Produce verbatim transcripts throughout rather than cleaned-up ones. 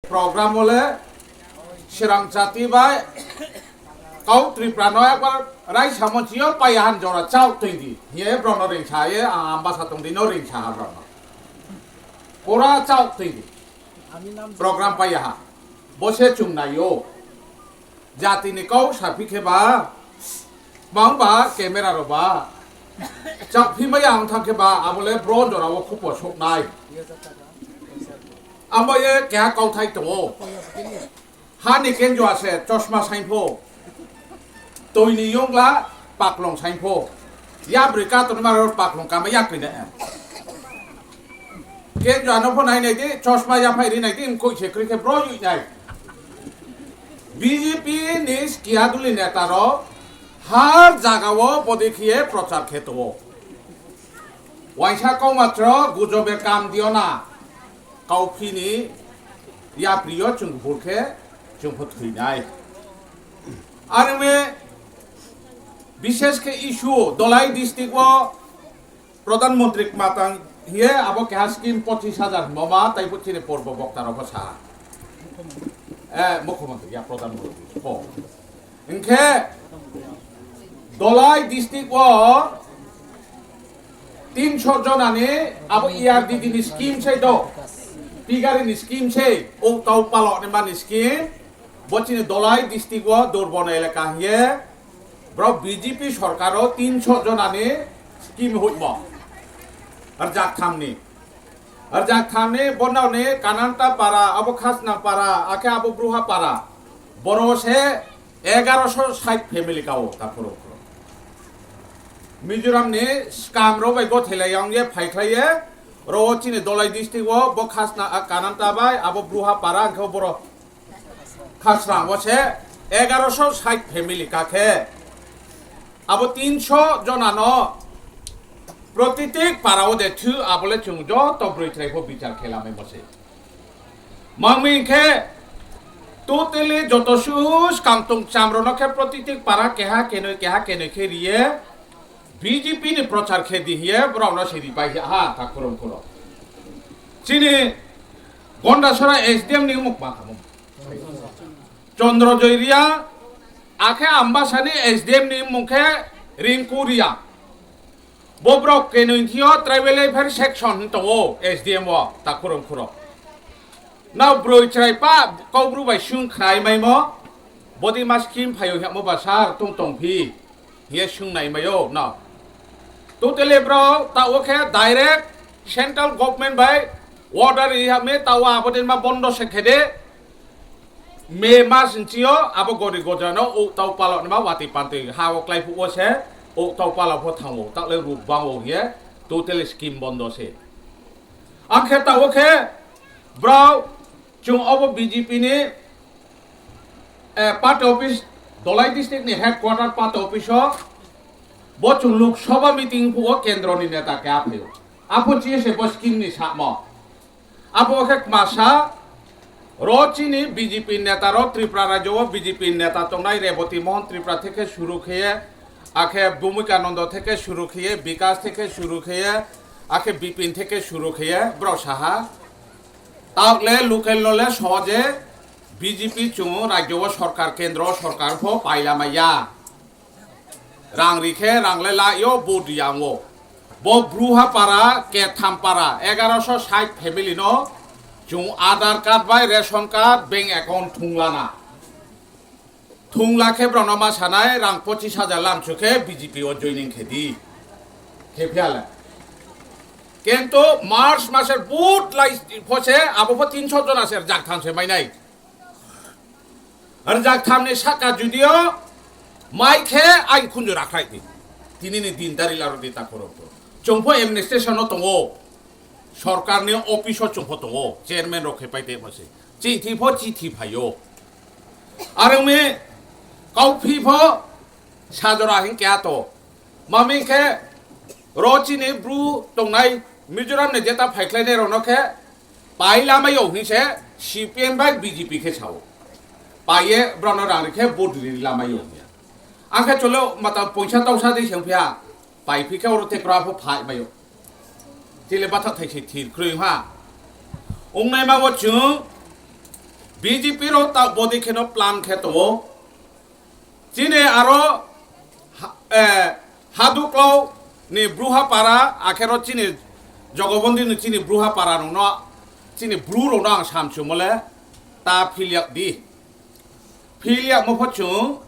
Program o le Srang jati bai kau Tripura no ekbar raisa monchi o paiya han jora chao twi di. Hiye brok no ringsa ye ang ambasa tong di no ringsa ha brok no. Pura chao twi di. Program paiya ha. Bo se chung nai o. Jati ni kau sapi khe ba, bang ba camera rok ba, chakphi maya ang thang khe ba, abo le bron jora o khupo sok nai. Amo ye keha kauthai tongo. Ha ni kenjua se chosma sain pho. Twi ni yongla paklong sain pho. Ya bwrwi katon ma rok paklong kama ya kwi na. Kenjua no pho nai nai di, chosma ya phai ri nai di, koi se kri khe bro yui nai. B J P ni skia duli neta rok har jaga o bodi khiye prochar khe tongo. Waisa kau matro gujobe kam dio na, kau phini yapri o chung bul khe chung pho thwi nai. Arme bishesh khe issue Dolai district o Pradhan Mantri matang hiye abo keha scheme pochis hajar himo ma, tai bo chini porbo bokta rok bo sa. Eh, Mukhyamantri, ya, Pradhan Mantri. Ho. Hinkhe Dolai district o tinso jonani abo E R D D ni scheme se do. Pigari ni scheme se, o tau palo ni mani scheme. Bo chini Dolai district o Durbon elaka hiye. Bro B J P sorkar o tinso jonani scheme hoimo. Rjak thamni. Rjak thamni bondaoni Kananta para, abo Khasnang para, akhe abo Bruha para. Boro se egaroso sait family kao ta phuru phuru. Mizoram ni scam ro bai gothelai yang ye phai khlai ye. Ro chini Dolai district o bo Khasna, a, Kananta bai abo Bruha para hinkhe boro Khasrang o se egaroso sait family kakhe abo tinso jonano protitik parao de thu abole chwng joto bwrwi chwrai pho bichar khe lamai mo se. Mangmi hinkhe totally joto suhus kangtung chamrono khe protitik para keha kenoi keha kenoi khe riye B J P ni prochar khe di hiye borokno se ripai ha ta khurung khurung. Chini Gondasora S D M ni muk ma kamo. Chandra Joy Reang, akhe Ambasani S D M ni mung khe Rinku Reang. Bobrok kenoi thio tribal welfare section hin tongo S D M o ta khurung khurung. Nao broi chwrai pa kau bru bai sung khnai maimo. Bodi ma scheme phaio hemo ba sir tung tong phi. Hiye sung nai maio nao. Totally bro ta o khe direct central government bai order ri ha me ta o abodin ma bondo se khede. May mas nchio abo gori gojano o tau palo nima wati panti ha o klai phu o se o tau palo pho thango ta le ruk bang o ye total scheme bondo se. Ang khe ta o khe bro chung obo B J P ni eh, party office Dolai district ni headquarter party office o bo chung Lok Sabha meeting phu o kendro ni neta khe aphaio. Apo chi se bo scheme ni samo. Abo khe kmasa ro chini B J P neta ro Tripura rajyo o B J P neta tongnai Reboti Mohan Tripura theke suru kheye, akhe Bhumika Nando theke suru kheye, Bikas theke suru kheye, akhe Bipin theke suru kheye, bro saha. Tauk le local no le soje B J P chungo rajyo o sorkar kendro o sorkar pho paila maya. Rang rikhe rang le la yo vote riyango. Bo Bruha para, Ketham para, egaroso sait family no chung Aadhaar card bai ration card, bank account thunglana. Thungla khe borokno ma sanai rang pochis hajar lamsu khe B J P o joining khe di. Khe phiya le. Kintu March maser vote lai pho se abo pho tinso jona se rjak tham se mainai. Rjak thamni saka judio mai khe ai khunju rakhrai di. Tini ni din dari laro di ta khoro. Chongpho administration no tongo. Sorkar ni office o chongpho tongo. Chairman rok khe pai te mo se. Chithi pho chithi phaio. Arwngmi kauphi pho sajora hinkhe ato. Mami khe ro chini bru tongnai Mizoram ni jeta phaikhlainai rokno khe pai lamaio hinse C P M bai B J P khe sao. Paiye brokno rang rikhe vote ri lamaio hinya. Angkhe cholo mata poisa tausa de sengphiya. Pai phi khe oro tekra pho phai maio. Chile batha thaise thir kroi ha. Ongnai ma bo chwng B J P rok ta bodi kheno plan khe tongo. Chini aro ha-, eh, Haduklau ni Bruha para, akhero chini Jogobondi ni chini Bruha para rokno, chini bru rokno ang samsumole ta philyak di. Philyak mo pho chung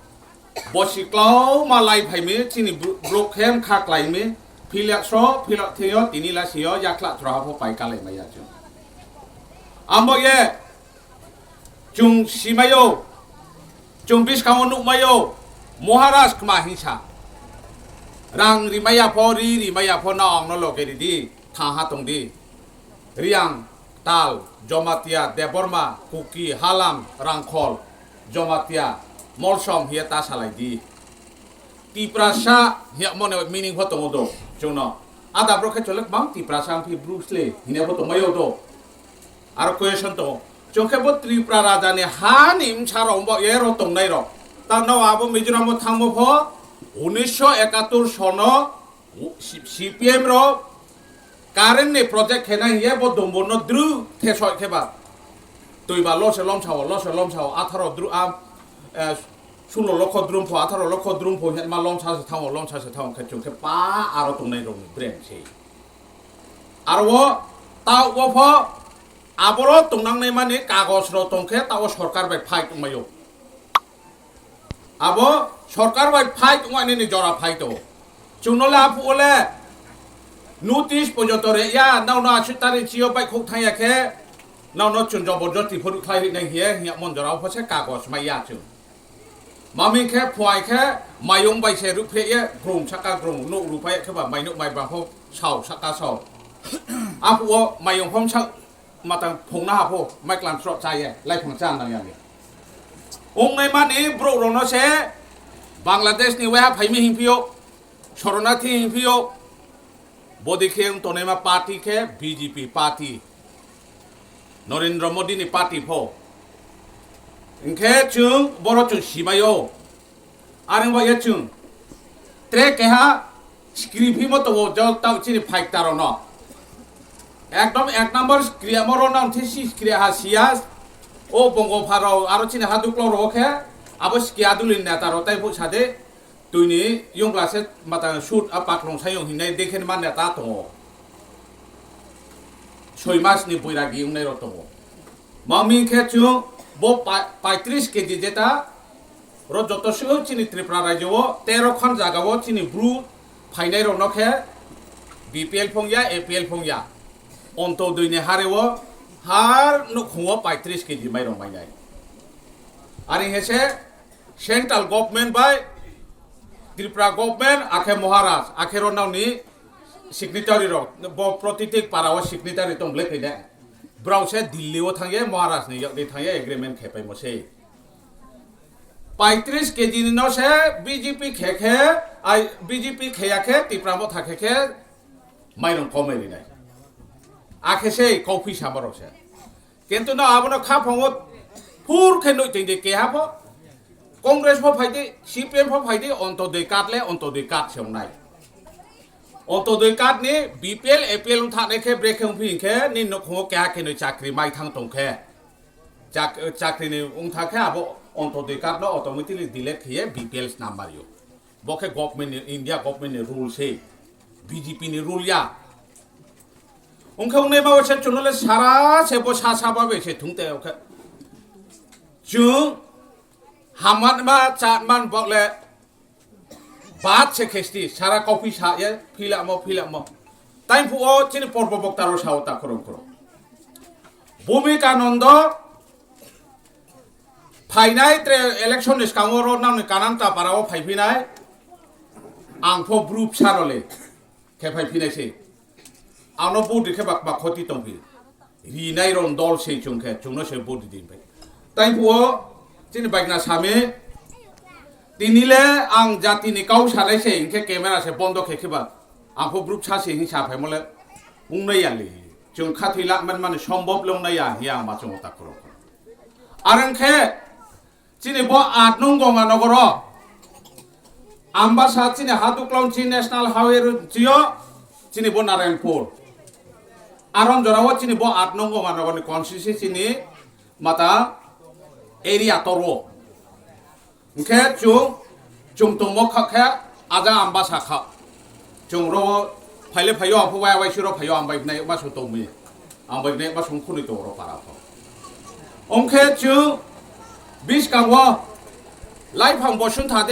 bosi klau ma lai phai mi, chini bru-, bru khem kha klai mi, philyak so, philyak theyo, tini la siyo, yakla chura pho pai kalai maya chung. Ambo ye, Chwng simaio, chwng bwskango nukmaio, Maharaj kma hinsa. Rang rimaya pho, ri rimaya pho, no ang no loge ridi, thaha tongdi. Riang, Tal, Jomatia, Debbarma, Kuki, Halam, Rangkhol, Jomatia, Molsom hiya ta salai di. Tiprasa hiya mone meaning pho tongo do, chwngno. Ada bro khe chole bang Tiprasa ang phi Bruce le, hinya pho tongmaio do. Aro question to, chwng khe bo Tripura Raja ni ha ni bwsa rok bo ero tongnai rok. Ta no abo Mizoram o thangbo pho unisho ekattor sono C P M rok current ni project khe nai ye bo Dombor no dru the soi khe ba. Twi ba lose lom sao, lose lom sao, atharo dru am, eh, sulo lokho drum pho, atharo lokho drum pho, hetma lom sa se thango, lom sa se thango khe chwng khe pa aro tongnai rok ni brain se. Aro o ta o pho Aboro tongnangnai mani kagoj rok tongkhe tao sorkar bai fight wngmaio. Abo sorkar bai fight wngmani ni jora phai to. Chwngno le aphuo le notice pojoto re ya, nao no asu tari chio bai khok thang ya khe, nao no chwng jobor josti phuru khlai ri nai hiye, hiya mon jora o pho se kagoj mai ya chwng. Mami khe phuai khe mayung bai se ruphe ye grung saka grung nuk rupai khe ba mainuk mai bang pho sao saka sao. Aphuo mayung phom sa matang phungna hapho mai klam sro cha ye lai phang cha nang yang. Ong nai mani bro rono se Bangladesh ni weha phaimi hing phio, Shoronathi hing phio, bodi khe ong tonai ma party khe B J P party. Narendra Modi ni party pho. Hingkhe chwng boro chwng simaio. Areng ba ye chwng. Tre keha script himo to jo tao chini fight taro no. Ekdom ek number script amo ro nam thi si script ha siya. O bongo pharo aro chini haduklo ro khe abo script aduli neta ro tai bu sade. Twini yongla se matang shoot a paklong sayong hinai dekhen ma neta tongo. Soi mas ni boiragi wngnai rok tongo. Mami khe chwng bo pa-, paitris K G jeta ro joto se chini Tripura rajyo o tero khan jaga o chini bru phainai rok no khe B P L phung ya, A P L phung ya. Ontodoi ni hare o har nukhung o paitris K G mairok mainai. Ari he se Central government bai Tripura government akhe Maharaj akhe ro nang ni signatory rok bo protitik para o signatory tong ble khaine. Brao se Delhi o thang ye Maharaj ni yok ni thang ye agreement khe pai mo se. Paitris K G ni no se B J P khe khe ai B J P khe ya khe Tipra Motha khe khe mairong komai rinai. Akhe se kau phi sama rok se. Kintu no abono kha phongo phur khe nui tengdi keha pho. Congress pho phaidi, C P M pho phaidi, Ontodoi card le Ontodoi card se wngnai. Ontodoi card ni B P L, A P L wng thaknai khe bre khe wng phi khe ni nukhungo keha khe nui chakri mai thang tong khe. Chak-, chakri ni wng thak khe abo Ontodoi card no automatically delete khe ye B P L snam mario. Bo khe government ni, India government ni rule se, B J P ni rule ya. Wngkhe wngnai ma se chwngno le sara se bo sa sa ba bai se thung te wngkhe. Chwng hamman ma chat man bok le bat se khesti sara coffee sa ye phila mo phila mo. Time phu o chini porbo bokta ro sao ta khorong khorong. Bhumika Nando phainai tre election ni skang o ro nang ni Kananta para o phai phinai. Ang pho group sa ro le khe phai phinai se. Ano vote khe bak bak khoti tong phi. Rinai ron dol se chung khe chungno se vote din phai. Time phu o chini baikna sami tini le ang jati ni kau sanai se hingkhe camera se bondo khe khiba. Ang pho group sa se hing sa phai mole wngnai ya le. Chung khathwi la man mani sombhob le wngnai ya hiya ang ma chungo ta khoro. Arang khe chini bo at nung Ganga Nogoro. Ambasa chini Haduklaun chi National Highway road chio chini bo Narayanpur. Aron jorao chini bo at nung Ganga Nogor ni constituency chini mata area toro. Hwnkhe chwng, chwng tongmo kha khe aja ang bwsa kha. Chwng ro phaile phaio, apho wai wai siro phaio, ang bai nai ma song tongmi. Ang bai nai ma song khunui tongo ro para pho. Hwnkhe chwng biskango laiphang bosun thade